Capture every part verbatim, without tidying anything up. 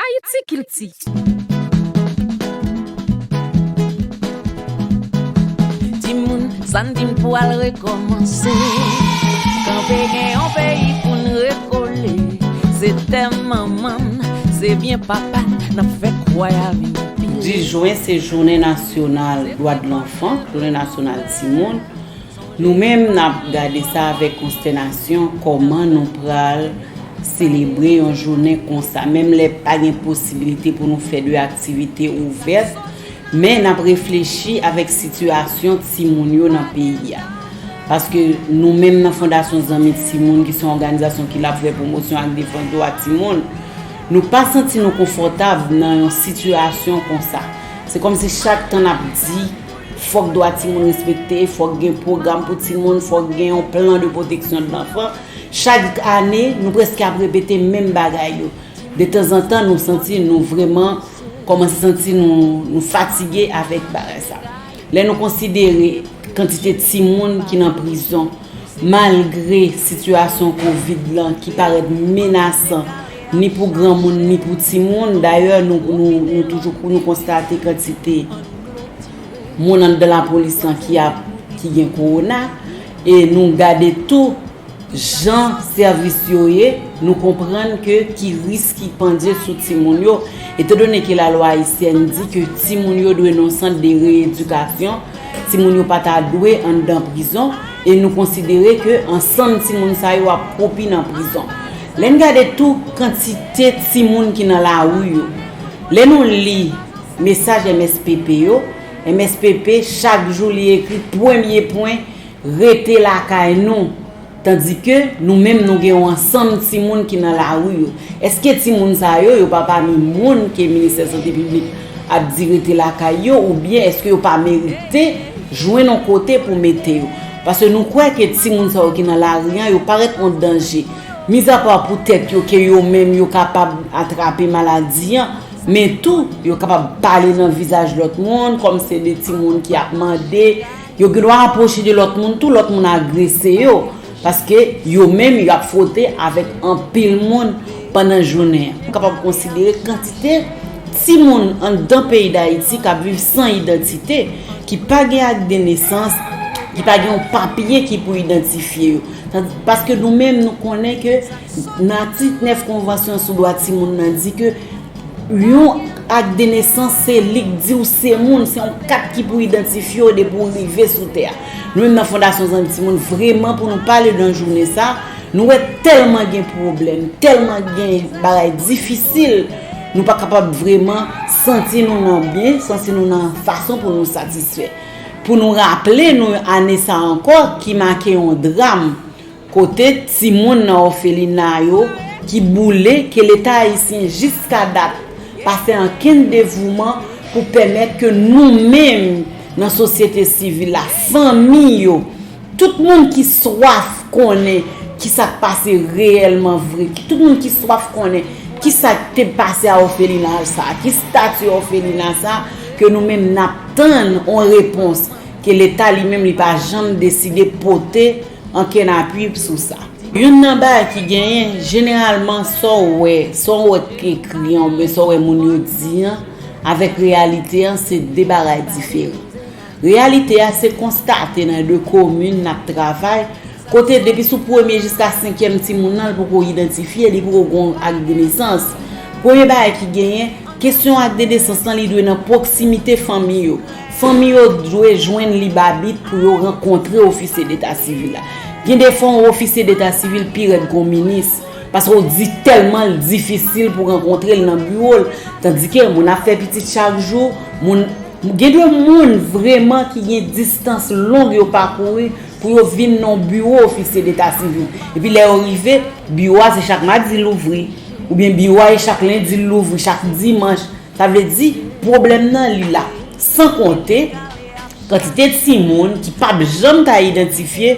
Ayiti Kilti. Timoun, sa n di m pou al rekòmanse. Kanpe gen yon peyi pou n rekole. Se tè manman n, se byen papa n, n ap fè kway a vin pile. Dis jen se jounen nasyonal dwa de lanfan, jounen nasyonal timoun. Nou menm, n ap gade sa avèk konstènasyon, kòman nou pral selebre yon jounen konsa. Menm lè pa gen posibilite pou nou fè de aktivite ouvèt, men n ap reflechi avèk sitiyasyon timoun yo nan peyi a. Paske nou menm nan Fondasyon Zanmi Timoun, ki se yon òganizasyon ki la pou fè pwomosyon ak defans dwa timoun, nou pa santi nou konfòtab nan yon sitiyasyon konsa. Se kòmsi chak tan n ap di, fòk dwa timoun respekte, fòk gen pwogram pou timoun, fòk gen yon plan de protection de l'enfant. Chak ane, nou prèske ap repete menm bagay yo. Detanzantan, nou santi nou vrèman kòmanse santi nou, nou fatige avèk bagay sa. Lè nou konsidere kantite timoun ki nan prizon, malgre sitiyasyon kovid lan ki parèt menasan, ni pou granmoun, ni pou timoun, dayè, nou, nou, nou toujou, nou konstate kantite moun anndan lapolis lan ki ap, ki gen kowona, e nou gade tou jan sèvis yo ye, nou konprann ke ki risk ki pandye sou timoun yo, etandone ke lalwa ayisyèn di ke timoun yo dwe nan sant de reyedikasyon, timoun yo pa ta dwe anndan prizon, e nou konsidere ke ansanm timoun sa yo ap kwopi nan prizon. Lè n gade tou kantite timoun ki nan lari yo, lè nou li mesaj M S P P yo, M S P P chak jou li ekri premye pwen, rete lakay nou. Tandike nou menm nou gen yon ansanm timoun ki nan lari yo. Èske timoun sa yo, yo pa pami moun ke Ministè Sante Piblik ap di rete lakay yo, oubyen èske yo pa merite jwenn yon kote pou mete yo? Paske nou kwè ke timoun sa yo ki nan lari an, yo parèt yon danje. Mizapa poutèt yo ke yo menm yo kapab atrape maladi an, men tou yo kapab pale nan vizaj lòt moun, kòm se de timoun ki ap mande, yo gen dwa apwoche de lòt moun tou, lòt moun agrese yo, paske yo menm y ap fwote avèk anpil moun pandan jounen an. Nou kapab konsidere kantite timoun anndan peyi Dayiti k ap viv san idantite, ki pa gen ak de nesans, ki pa gen yon papye ki pou idantifye yo. Paske nou menm, nou konnen ke nan atik nèf Konvansyon sou dwa timoun nan di ke yon ak de nesans, se li k di w se moun, se yon kat ki pou idantifye w depi w rive sou tè a. Nou menm nan Fondasyon Zanmi Timoun, vrèman pou nou pale nan jounen sa, nou wè tèlman gen pwoblèm, tèlman gen bagay difisil, nou pa kapab vrèman santi nou nan byen, santi nou nan fason pou nou satisfè. Pou nou raple nou ane sa ankò ki make yon dram, kote timoun nan òfelina yo ki boule, ke Leta ayisyen jiska dat pa fè ankenn devouman pou pèmèt ke nou menm nan sosyete sivil la, fanmi yo, tout moun ki swaf konnen kisa k pase reyèlman vre, tout moun ki swaf konnen kisa k te pase a òfelina sa, ki stati òfelina sa, ke nou menm n ap tann yon repons ke Leta li menm li pa janm deside pote ankenn apui sou sa. Youn nan bagay ki genyen, jeneralman, sa w wè, sa w wè k ekri an, oubyen sa w wè moun yo di an, avèk reyalite an, se de bagay diferan. Reyalite a, se konstate nan de komin n ap travay, kote depi sou premye jiska senkyèm timoun nan, li poko idantifye, li poko gen ak de nesans. Premye bagay ki genyen, kesyon ak de nesans lan, li dwe nan pwoksimite fanmi yo. Fanmi yo dwe jwenn lib abit pou yo rankontre ofisye deta sivil la. Gen de fwa, yon ofisye deta sivil pi rèd ke yon minis, paske w di tèlman l difisil pou rankontre l nan biwo l, tandike moun ap fè pitit chak jou, moun, gen de moun vrèman ki gen distans long yo pakouri pou yo vin nan yon biwo ofisye deta sivil. Epi lè yo rive, biwo a se chak madi l ouvri, oubyen biwo a se chak lendi l louvri, chak dimanch. Sa vle di, pwoblèm nan li la. San konte kantite timoun ki p ap janm ka idantifye,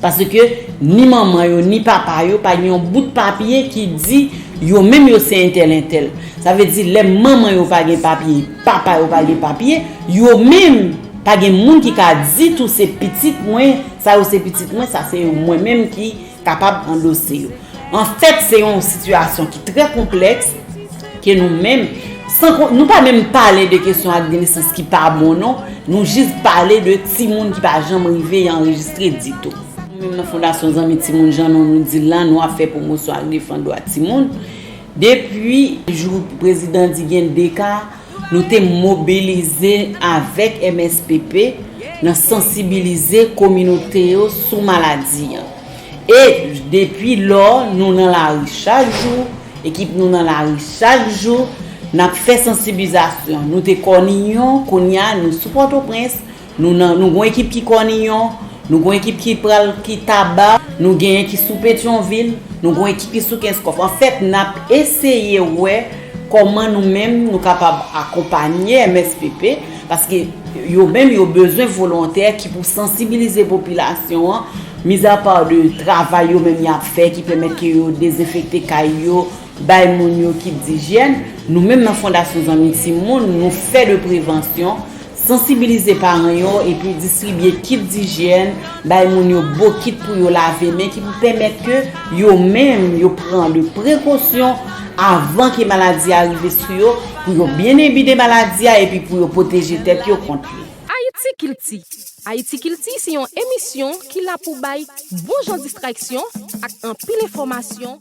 paske ni manman yo, ni papa yo pa gen yon bout papye ki di yo menm yo se entèl entèl. Sa vle di, lè manman yo pa gen papye, papa yo pa gen papye, yo menm pa gen moun ki ka di tou se pitit mwen, sa yo se pitit mwen, sa se mwen menm ki kapab andose yo. Anfèt, se yon sitiyasyon ki trè konplèks, Ke nou menm, san kon- nou pa menm pale de kesyon ak de nesans ki pa bon non, nou jis pale de timoun ki pa janm rive anrejistre ditou. Nou menm nan Fondasyon Zanmi Timoun, jan nou, nou di l la, nou ap fè pwomosyon ak defann dwa timoun. Depi jou prezidan di gen de ka, nou te mobilize avèk M S P P nan sansibilize kominote yo sou maladi an. E depi lò, nou nan lari chak jou, ekip nou nan lari chak jou, n ap fè sansibilizasyon. Nou te Kòniyon, kounye a nou sou Pòtoprens, nou nan, nou gon ekip ki Kòniyon, nou gon ekip ki pral ki Taba, nou genyen ki sou Petyonvil, nou gon ekip ki sou Kenskòf. Anfèt, n ap eseye wè kòman nou menm nou kapab akonpanye M S P P, paske yo menm yo bezwen volontè ki pou sansibilize popilasyon an, mizapa de travay yo menm y ap fè ki pèmèt ke yo dezenfekte kay yo, bay moun yo kit dijyèn. Nou menm nan Fondasyon Zanmi Timoun, nou fè de prevansyon, sansibilize paran yo epi distribye kit dijyèn, bay moun yo bokit pou yo lave men ki pou pèmèt ke yo menm yo pran de prekosyon avan ke maladi a rive sou yo, pou yo byen enbi de maladi a epi pou yo pwoteje tèt yo kont li. Ayiti Kilti. Ayiti Kilti se yon emisyon ki la pou bay bon jan distraksyon ak anpil enfòmasyon